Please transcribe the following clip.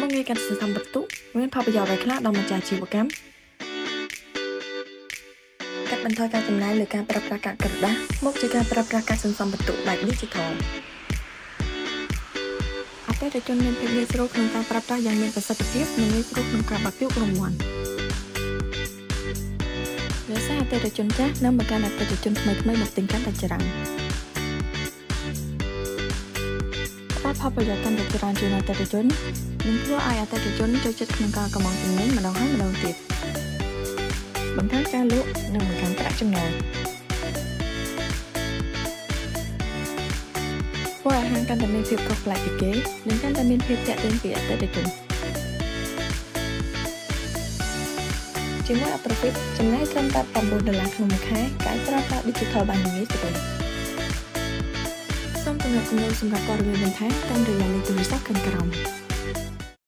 មុខងារការសន្សំពិន្ទុមានផលប្រយោជន៍អ្វីខ្លះដល់ម្ចាស់អាជីវកម្មកាត់បន្ថយការចំណាយលើការប្រើប្រាស់កាកក្រដាសមកជាការប្រើប្រាស់ការសន្សំពិន្ទុបែប Digital អតិថិជនមានភាពងាយស្រួលក្នុងការប្រើប្រាស់យ៉ាងមានប្រសិទ្ធភាពនិងងាយស្រួលក្នុងការបើកទូរង្វាន់រក្សាអតិថិជនចាស់និងបង្កើនអតិថិជនថ្មីៗមកទិញកាន់តែច្រើនផ្ដល់ផលប្រយោជន៍កាន់តែច្រើនជូនអតិថិជននិងធ្វើឲ្យអតិថិជនចូលចិត្តក្នុងការកម្មង់ទំនិញម្ដងហើយម្ដងទៀតបង្កើនការលក់និងបង្កើនប្រាក់ចំណូលធ្វើឲ្យហាងកាន់តែមានភាពខុសប្លែកពីគេនិងកាន់តែមានភាពទាក់ទាញពីអតិថិជនជាមួយ Aprofit ចំណាយត្រឹមតែ9ដុល្លារក្នុងមួយខែក៏អាចប្រើប្រាស់ Digital បានយ៉ាងងាយស្រួលសូមទំនាក់ទំនងសម្រាប់ព័ត៌មានបន្ថែមតាមរយៈលេខទូរស័ព្ទខាងក្រោម។